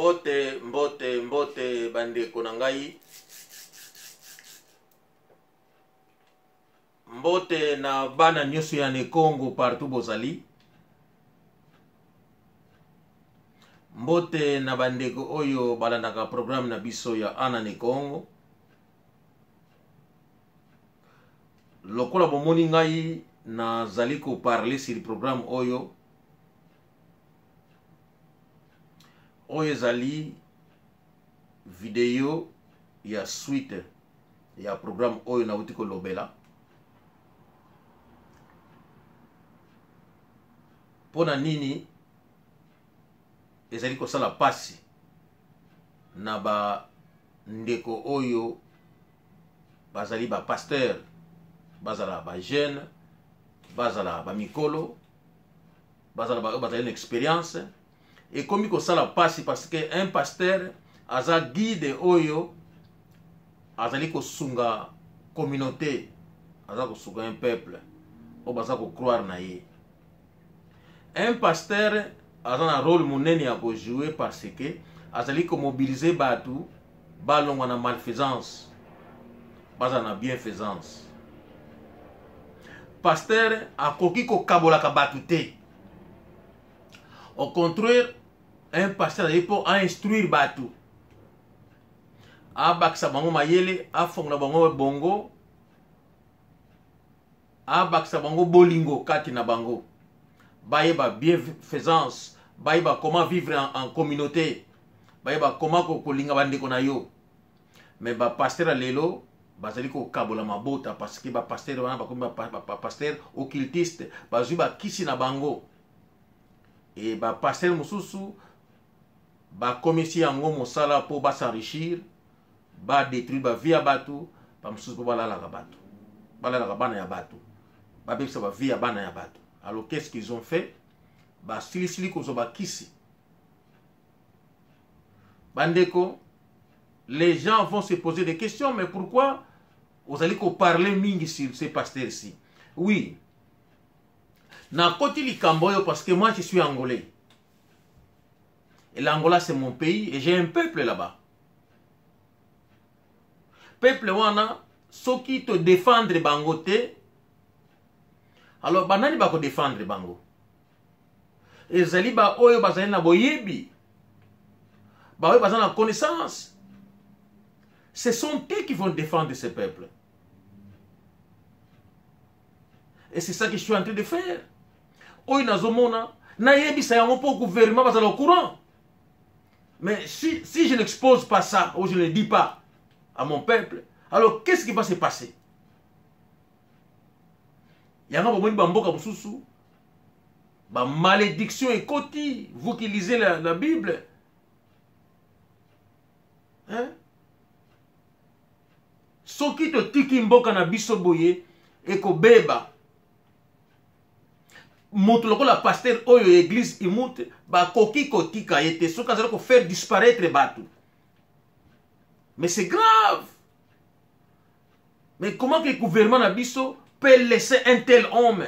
Mbote, mbote, mbote bandeko na ngai. Mbote na bana nyonso ya Nekongo partout bozali. Mbote na bandeko oyo balandaka programme na biso ya Ana Nekongo. Lokola bomoni ngai nazali ko parler sur programme oyo oyo ezali video ya suite ya programme oyo nauti kolobela mpo na nini ezali kosala mpasi na bandeko oyo bazali bapasteur bazala bajeune bazala bamikolo bazala baoyo bazali na experience ekomi kosala mpasi parce que un pasteur aza guide oyo azali kosunga communauté aza kosunga un peuple oyo baza kocroire na ye un pasteur aza na role monene ya kojoue parce que azali komobilize bato balongwa na malfaisance bazala na bienfaisance pasteur akoki kokabolaka bato te au contraire un pasteur azali mpo ainstruire bato abakisa bango mayele afongola bango bongo abakisa bango bolingo kati na bango bayeba bienfaisance bayeba comment vivre en, en communauté bayeba comment kolinga bandeko na yo mais bapasteur ya lelo bazali kokabola mabota parce que bapasteur wana bakomi bapasteur occultiste bazwi bakisi na bango e bapasteur mosusu bakomisi yango mosala mpo basenrichir badétruire bavie ya bato bamosusu mpo balalaka bato balalaka bana ya bato babebisa bavie ya bana ya bato alors qu'est ce qu'ils ont fait basilisili kozwa bakisi bandeko les gens vont se poser des questions mais pourquoi ozali koparle mingi sur ces pasteurs ci oui nakoti likambo oyo parce que moi je suis angolais et l'angola c'est mon pays et j'ai un peuple là-bas peuple wana soki todefendre bango te alors banani bakodefendre bango ezali baoyo bazali na boyebi baoyo baza na connaissance ce sont eux qui vont défendre ce peuple et c'est ça que je suis en train de faire oyo nazomona nayebisa yango mpo gouvernement bazala au courant mais si, si je n'expose pas ça ou je ne le dis pas à mon peuple alors qu'est-ce qui va se passer yango bomoni bamboka mosusu bamalédiction ekoti vous qui lisez la, la bible hein? soki totiki mboka na biso boye ekobeba moto lokola pasteur oyo ya église imute bakoki kotika ye te soki azali kofaire disparaître bato mais c'est grave mais comment que gouvernement na biso peut laisser un tel homme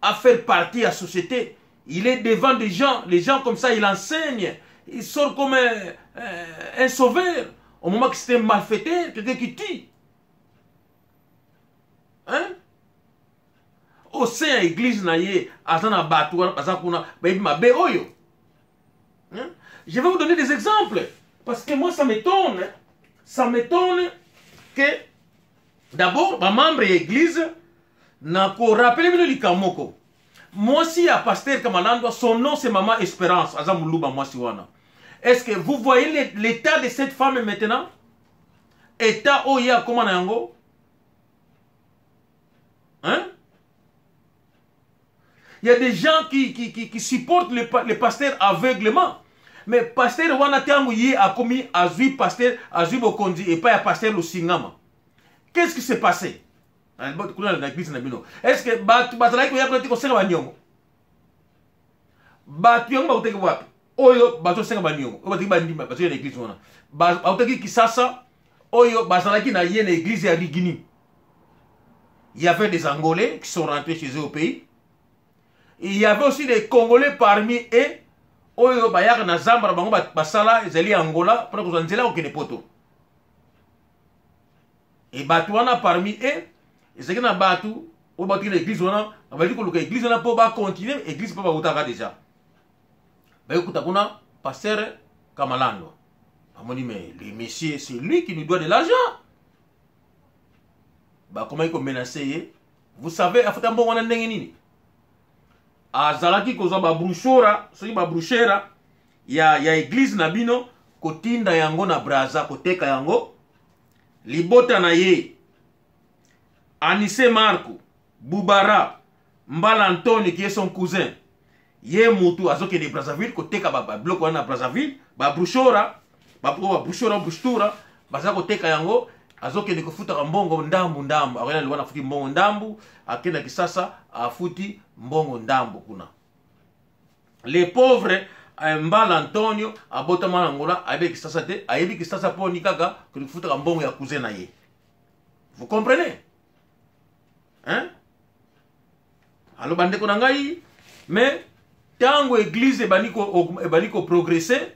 à faire partie à la société il est devant des gens les gens comme ça il enseigne il sort comme un, un, un sauveur au moment que c'était malfaiteur quelqu'un qui tue hein au sein ya église na ye aza na bato wana baza kuna bayebi mabe oyo hein? je vais vous donner des exemples parce que moi ça m'étonne ça m'étonne que d'abord bamembre ya église nakorapele bino likambo moko mwasi ya pasteur kamalandwa son nom c'est maman espérance aza moluba mwasi wana est ce que vous voyez l'état de cette femme maintenant état oyo ye akoma na yango hein Il y a des gens qui, qui, qui, qui supportent le, le pasteur aveuglement. Mais pasteur wana tango ye akomi azui pasteur azui bokonzi epai ya pasteur Lusingama. Qu'est-ce qui s'est passé? Kuna na église na bino. Est-ce que bato bazalaki koya kuna te kosenga baniongo? Bato yango bakotaki wapi? Oyo bazosenga baniongo, oyo bataki bandima bazoya na église wana. Bakotaki Kisasa oyo bazalaki na ye na église ya Rigini. Il y avait des Angolais qui sont rentrés chez eux au pays. Il y avait aussi des Congolais parmi eux. Oyo bayaka na zamba na bango basala ezali Angola mpona kozwa nzela kokende poto. E bato wana, parmi eux ezalaki na bato oyo batuki na église wana, babandi koluka église wana mpo bacontinue église mpo bautaka déjà. Bayekuta kuna pasteur Kamalando, bamoni, mais le monsieur, c'est lui qui nous doit de l'argent. Bakomaki komenacer ye. Vous savez afuta mbongo wana ndenge nini? Azalaki kozwa babrushora, soki babrushera ya église na bino, kotinda yango na Braza, koteka yango. Libota na ye, Anise Marco Bubara Mbala Antoni, qui est son cousin, ye mutu azokende Brazzaville koteka babiloko wana na Brazzaville, babrushora, babrushora, brushtura, baza koteka yango. Azokende kofutaka mbongo ndambu ndambu. Akoya na Luanda, afuti mbongo ndambu. Akende na Kisasa, afuti mbongo ndambu kuna. Les pauvres Mbala Antonio abotama na Angola, ayebi Kisasa te. Ayebi Kisasa mponi kaka kofutaka mbongo ya cousin na ye. Vous comprenez, hein? Alors, bandeko na ngai, mais ntango église ebandi koprogresser,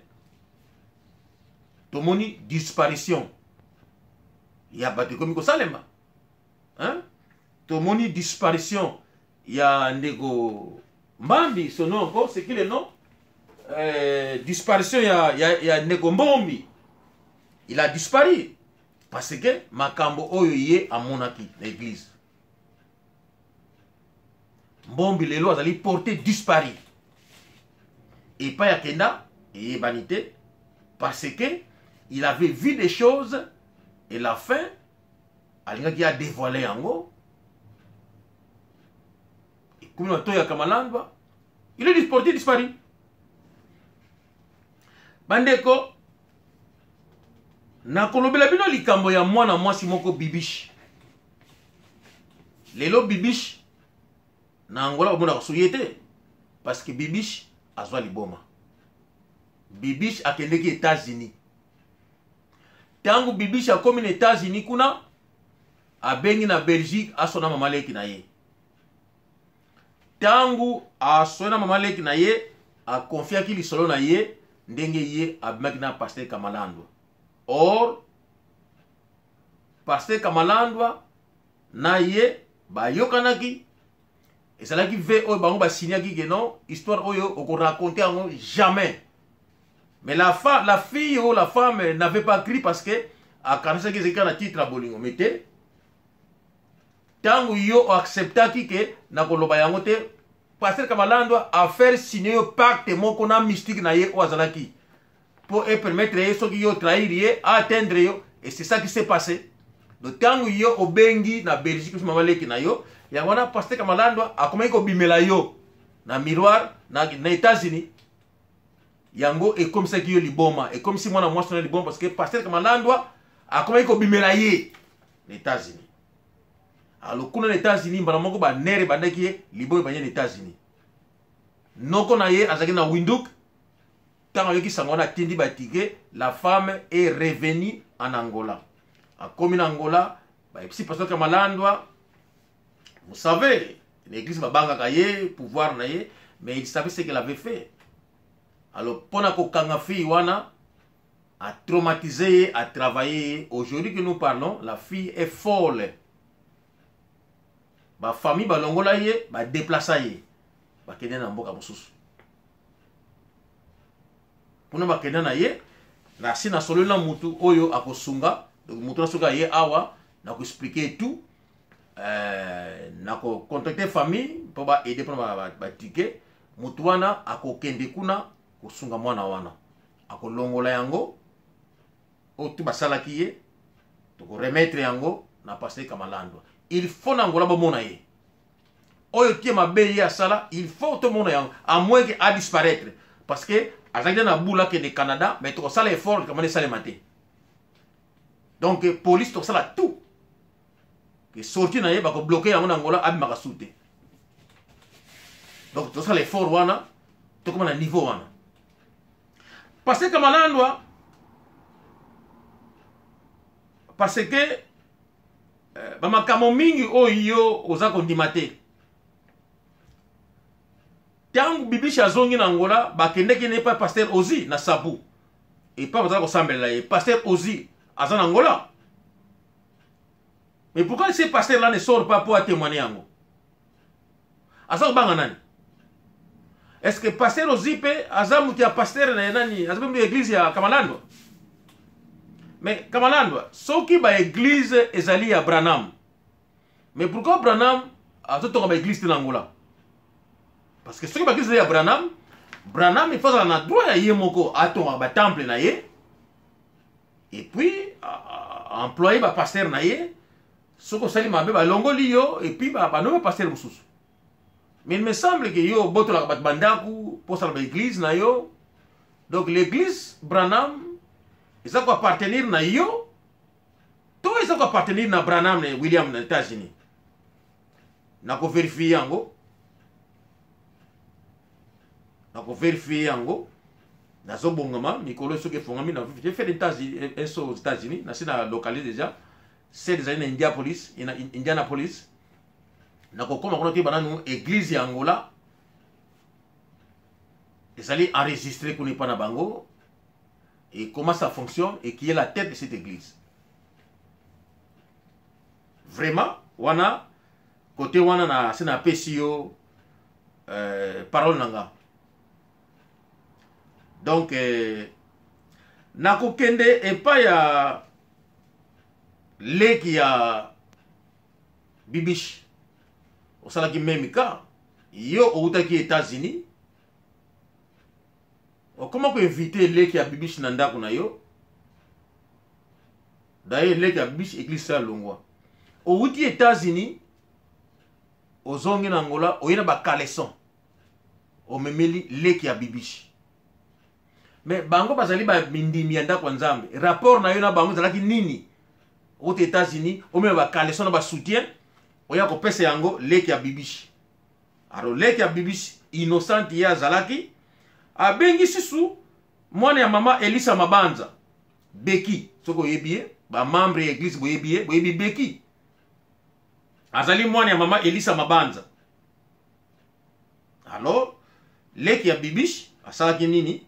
tomoni disparition ya bato ekomi kosalema, hein? Tomoni disparition ya ndeko Mbambi, son nom encore, c'est qui, le nom, disparition ya ndeko Mbombi. Il a disparu parce que makambo oyo ye amonaki na église. Mbombi lelo azali porté disparu, epai akenda eyebani te, parce que il avait vu des choses et la fin alingaki adévoiler yango, ekomi na to ya Kamalandwa. Il est porté disparu. Bandeko, nakolobela bino likambo ya mwana mwasi moko, Bibish. Lelo Bibish na Angola bamonaka so ye te, parce que Bibish azwa liboma. Bibish akendeki États-Unis. Ntango Bibish akomi na États-Unis kuna, abengi na Belgique, asona mama leki na ye. Ntango asona mama leki na ye, akonfiaki lisolo na ye ndenge ye abimaki na pasteur Kamalandwa. Or pasteur Kamalandwa na ye bayokanaki, ezalaki vœu oyo bango basignaki ke non, histoire oyo okoraconter yango jamais. Mais la fille ou la femme n'avait pas cru, parce que akanisaki ezalaki kaka na titre ya bolingo. Mais te, ntango yo oacceptaki ke nakoloba yango te, pasteur Kamalandwa afaire signer yo pacte moko na mystique na ye oyo azalaki mpo epermettre ye, soki yo trahir ye, aatteindre yo. Et c'est ça qui s'est passé. Donc ntango yo obengi na Belgique biso mama leki na yo, yango wana pasteur Kamalandwa akomaki kobimela yo na miroir na États-Unis. Yango ekomisaki yo liboma, ekomisi mwana mwasi na liboma, parce que pasteur Kamalandwa akomaki kobimela ye na États-Unis. Alors kuna na États-Unis, mbala moko banere ebandaki ye, liboma ebandi na États-Unis. Noko na ye azalaki na Windhoek. Ntango ayoki sango wana, atindi batike. La femme est revenue en Angola. Akomi na Angola, bayebisi pasteur Kamalandwa. Vous savez, l'église babangaka ye, pouvoir na ye, mais il savait ce qu'il avait fait. Alors mpona kokanga fille wana, a traumatisé ye, a travaillé ye. Aujourd'hui que nous parlons, la fille est folle. Bafamille balongola ye, badeplaça ye, bakende na mboka mosusu. Kuna bakende na ye na si nasololi na mutu oyo akosunga. Donc mutu na soki aye awa, nakoexpliquer tout, nakocontacter famille mpo baaider mpona batike. Mutu wana akokende kuna kosunga mwana wana, akolongola yango oyo tu basalaki ye, tokoremettre yango na pasteur Kamalandwa. Il faut na Angola bomona ye oyo tie mabe ye asala, il faut tomona yango, à moins que adisparaître, parce que azalaki na bula akende Canada. Mais tokosala effort likambo esalema te. Donc police, tokosala tout ke sortie na ye bakobloquer yango na Angola, abimaka su te. Donc tosala effort wana, tokoma na niveau wana. Parce que Kamalandwa, parce que bamakambo mingi oyo yo oza kondima te. Ntango Bibishi azongi na Angola, bakendeki ne epai pasteur Ozi na Sabu. Epai bazala kosambelela ye. Pasteur Ozi aza na Angola. Mais pourquoi ce pasteur là ne sort pas pour témoigner yango? Aza kobanga nani? Est-ce que pasteur Ozi pe aza mutu ya pasteur na nani? Aza pe mutu ya église ya Kamalandwa? Mais Kamalandwa, soki ba église ezali ya Branham, Mais pourquoi Branham azotonga ba église te na Angola? Parce que soki ba église ya Branham, Branham il faut azala na droit ya ye moko atonga ba temple na ye et puis employer ba pasteur na ye. Soki osali mabe balongoli yo et puis banome pasteur mosusu. Mais il me semble que yo obotolaka bato bandako mpo osala ba église na yo. Donc l'église Branham eza ko appartenir na yo to eza ko appartenir na Branham na William na États-Unis. Nako verifier yango, nako verifier yango. Nazobongama mikolo soki efongami na j'ai fait des un saut aux États-Unis, nasi na localise déjà sede ezali na Indianapolis, Indianapolis. Nakokoma kuna toyeba nanu église ya Angola ezali enregistré kuna epa na bango et comment ça fonctionne et qui est la tête de cette église. Vraiment, wana côté wana na se na pesi yo parole nanga. Donc nakokende epai ya leki ya Bibiche, osalaki meme cas, yo outaki États-Unis, okoma koinvite leki ya Bibiche na ndako na yo. D'ailleurs leki ya Bibiche église ya longwa, outi États-Unis ozongi na Angola, oye na bacaleçon omemeli leki ya Bibiche. Mais bango bazali ba mindimi ya ndako ya Nzambe, rapport na yo na bango ezalaki nini? Outi États-Unis omema bacaleçon na basoutien, oya kopesa yango leki ya Bibiche. Alors leki ya Bibiche innocente ye azalaki, abengi susu mwana ya mama Elisa Mabanza Beki, soki oyebi ye, ba membre ya église boyebi ye, boyebi Beki, azali mwana ya mama Elisa Mabanza. Alors leki ya Bibiche asalaki nini?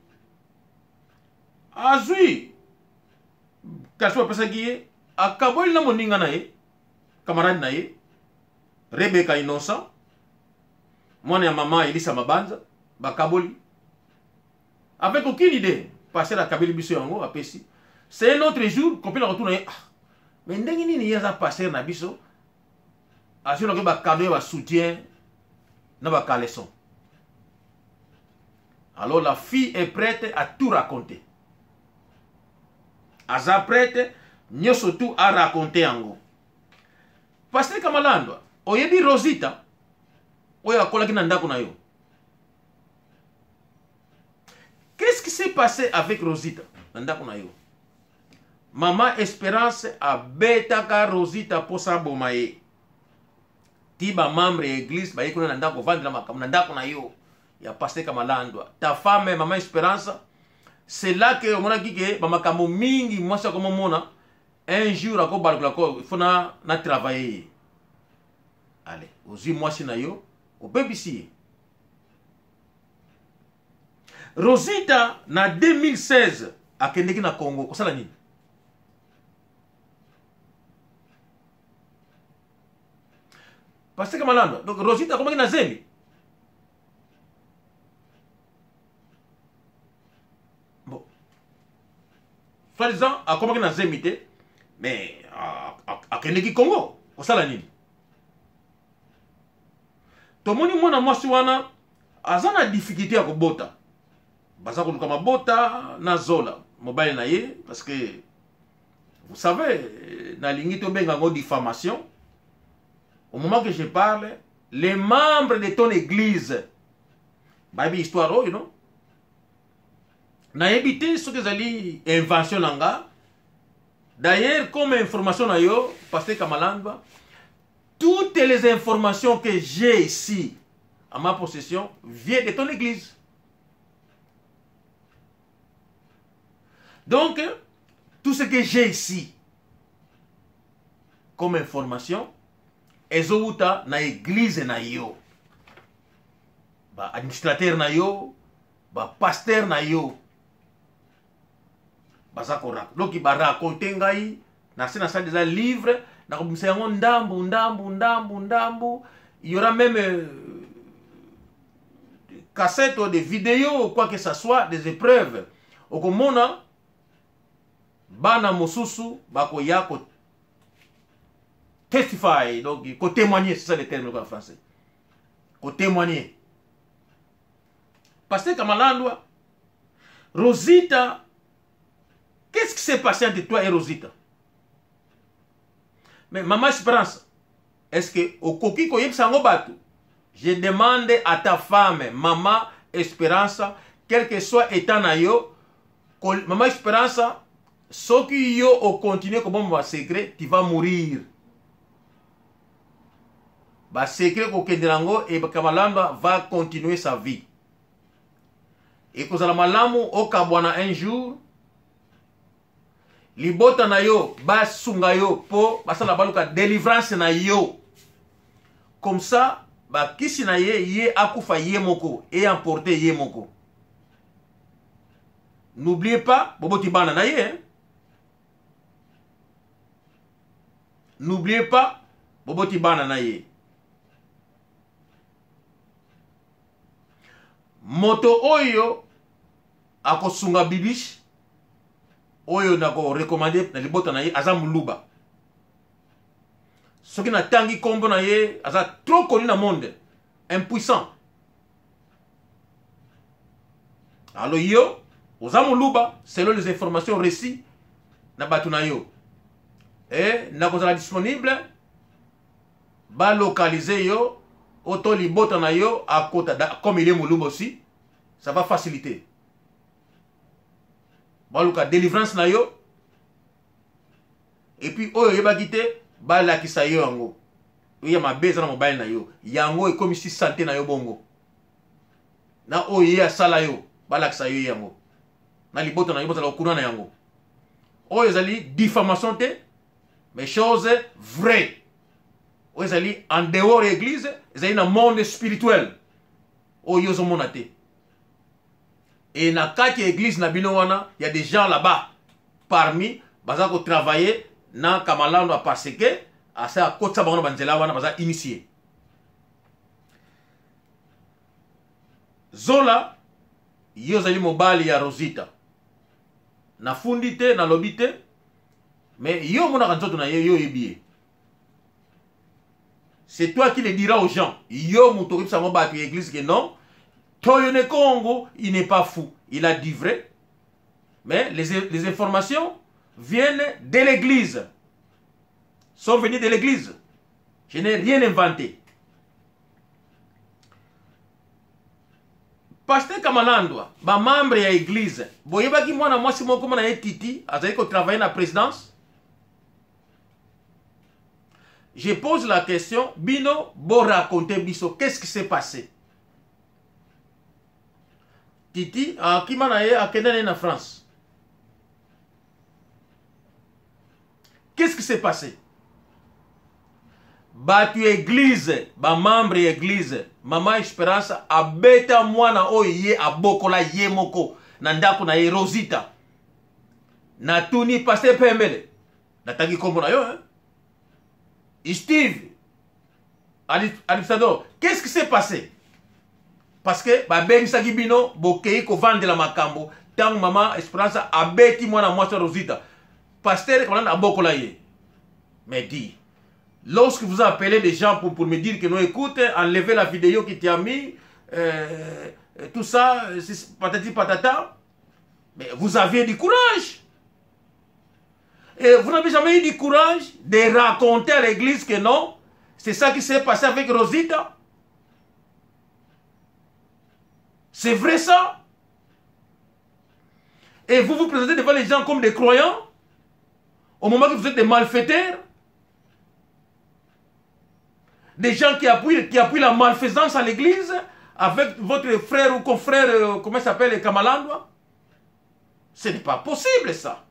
Azwi kasi bapesaki ye, akaboli na moninga na ye, camarade na ye Rebecca Innocent, mwana ya mama Elisa Mabanza, bakaboli avec aucune idée. Pasteur akabeli biso yango apesi. C'est un autre jour copine akotuna ye, ah, mais ndenge nini ye aza pasteur na biso azwi naki bakado ya basoutien na bacaleçon? Alors la fille est prête à tout raconter, aza prête nyonso tout a raconter yango. Pasteur Kamalandwa, oyebi Rosita oyo akolaki na ndako na yo? Qu'est-ce qui s'est passé avec Rosita na ndako na yo? Mama Esperance abetaka Rosita posa aboma ye. Ti ba membre ya église baye kuna na ndako ovandela makambo na ndako na yo ya Pasteur Kamalandwa. Ta femme Mama Esperance, c'est là que omonaki ke ba makambo mingi mwasi akomomona un jour akobalukela ko faut na na travailler ye. Allez, ozwi mwasi na yo, obebisi ye. Rosita na 2016 akendeki na Congo kosala nini? Pasteur Kamalandwa, donc Rosita akomaki na zemi. Bon, soi-disant akomaki na zemi te, mais akendeki Congo kosala nini? Tomoni mwana mwasi wana aza na difficulté ya kobota, baza koluka mabota na zola mobali na ye, parce que vous savez, nalingi tobenga yango diffamation. Au moment que je parle, les membres de ton église bayebi histoire oyo, non? Nayebi te soki ezali invention na nga. D'ailleurs, comme information na yo, Pasteur Kamalandwa, toutes les informations que j'ai ici à ma possession viennent de ton église. Donc, tout ce que j'ai ici comme information ezowuta na église na yo. Baadministrateur na yo, bapasteur na yo baza ko donc baraconte ngai na se nasali eza livre, nakobimisa yango ndambu ndambu ndambu ndambu. Il y aura même cassette ou des vidéos, quoi que ça soit, des épreuves. Okomona bana mosusu bakoya ko testify, donc ko témoigner, c'est ça le terme en français, ko témoigner. Pasteur Kamalandwa, Rosita, qu'est-ce qui s'est passé entre toi et Rosita? Mais Maman Esperance, est-ce que okoki koyebisa yango bato? Je demande à ta femme, Maman Esperance, quel que soit état na yo, Maman Esperance, soki yo ocontinue kobomba basecret, tu vas mourir. Basecret kokendela yango e Kamalandwa va continuer sa vie. Ekozala malamu okabwana un jour, libota na yo basunga yo mpo basala baluka délivrance na yo. Comme ça bakisi na ye, ye akufa ye moko e emporte ye moko. N'oubliez pas, boboti bana na ye, hein? N'oubliez pas, boboti bana na ye. Moto oyo akosunga Bibiche, oyo nakorekomande na libota na ye, aza Moluba. Soki natangi nkombo na ye, aza trop connu na monde, impuissant. Alors yo oza Moluba, selon les informations reçues na bato na yo, e nakozala disponible balocaliser yo oto libota na yo akota. Comme il est Moluba aussi, ça va faciliter baluka délivrance na yo. Et puis oyo oyebaki te, balakisa yo yango. Oyo ya mabe eza na mobali na yo, yango ekomisi sante na yo bongo. Na oyo ye asala yo, balakisa yo yango na libota na yo, bozala kuna na yango. Oyo ezali diffamation te, mais chose vraie. Oyo ezali en dehors ya église, ezali na monde spirituel oyo yo ozomona te. E na kati ya église na bino wana, ya des gens là-bas parmi baza kotravailler na Kamalando, parce que asa akotisa bango na banzela wana, baza initié. Zola, yo ozali mobali ya Rosita. Nafundi te, nalobi te, mais yo omonaka nzoto na ye, yo oyebi ye. C'est toi qui le diras aux gens. Yo moto oyebisa yango bato ya église que non, Toyone Congo, il n'est pas fou, il a dit vrai, mais les informations viennent de l'église, sont venues de l'église. Je n'ai rien inventé. Pasteur Kamalandwa, bamembre ya église, boyebaki mwana mwasi moko mona ye Titi azali kotravaille na présidence? Je pose la question, bino boraconte biso qu'est-ce qui s'est passé. Titi akima na ye, akende na ye na France. Qu'est-ce qui s'est passé? Bato ya église, bamembre ya église, Mama Espérance abeta mwana oyo ye abokola ye moko na ndako na ye, Rosita. Natuni pasteur Pembele, natangi nkombo na yo, hein? Steve administrateur, qu'est-ce qui s'est passé? Parce que babengisaki bino, bokei kovandela makambo ntango Mama Espérance abeti mwana mwasi ya Rosita. Pasteur Kolanda abokola ye. Mais dis, lorsque vous appelez les gens pour me dire que non, écoute, enlevez la vidéo qui t'a mis, tout ça, patati patata, mais vous aviez du courage. Et vous n'avez jamais eu du courage de raconter à l'église que non, c'est ça qui s'est passé avec Rosita. C'est vrai ça? Et vous vous présentez devant les gens comme des croyants, au moment que vous êtes des malfaiteurs, des gens qui appuient la malfaisance à l'église, avec votre frère ou confrère, comment il s'appelle, Kamalandwa. Ce n'est pas possible ça.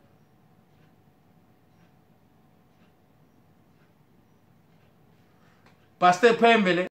Pasteur Pembele,